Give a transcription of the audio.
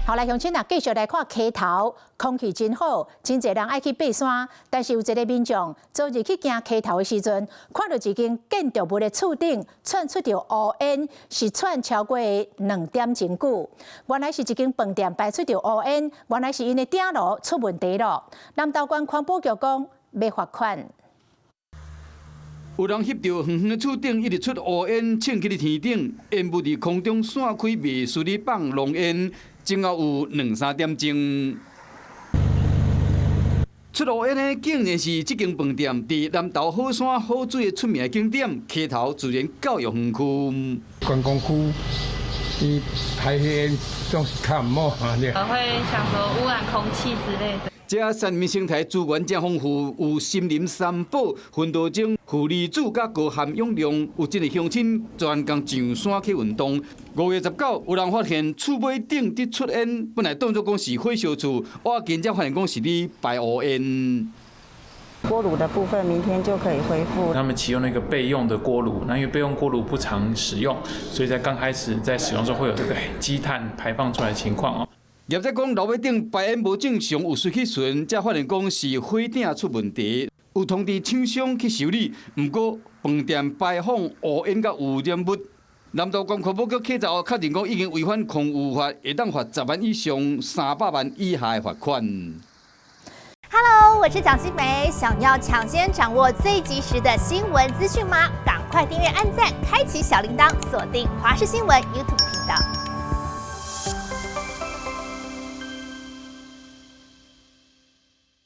好來，鄉親啊，繼續來看溪頭，空氣真好，真濟人愛去爬山。但是有一个民眾昨日去行溪頭的時陣，看著一間建築物的厝頂竄出著烏煙，是竄超過2點鐘久。原來是一間飯店排出著烏煙，原來是𪜶的鼎爐出問題囉。南投縣環保局講欲罰款。有人翕著遠遠的厝頂一直出烏煙，衝起佇天頂，煙霧佇空中散開，袂輸咧放濃煙，前後有兩三點鐘。出烏煙的竟然是這間飯店，佇南投好山好水的出名景點溪頭自然教育園區。觀光區，伊排煙總是較毋好。會想說污染空氣之類的。這山林生態資源真豐富，有森林三寶、薰陶精、負離子佮高含氧量，有真濟鄉親專工上山去運動。5月19，有人發現厝尾頂佇出煙，本來當作講是火燒厝，我今才發現講是佇排烏煙。鍋爐的部分，明天就可以恢復。他們啟用那個備用的鍋爐，那因為備用鍋爐不常使用，所以在剛開始在使用時候會有這個積碳排放出來的情況哦。業者講樓尾頂排煙無正常，有水氣存，才發現講是火鼎出問題，有通知廠商去修理。毋過飯店排放烏煙佮污染物，南投縣環保局稽查後確認講已經違反空污法，會當罰10萬以上300萬以下的罰款。 Hello，我是蔣新梅，想要搶先掌握最及時的新聞資訊嗎？趕快訂閱、按讚、開啟小鈴鐺，鎖定華視新聞 YouTube 頻道。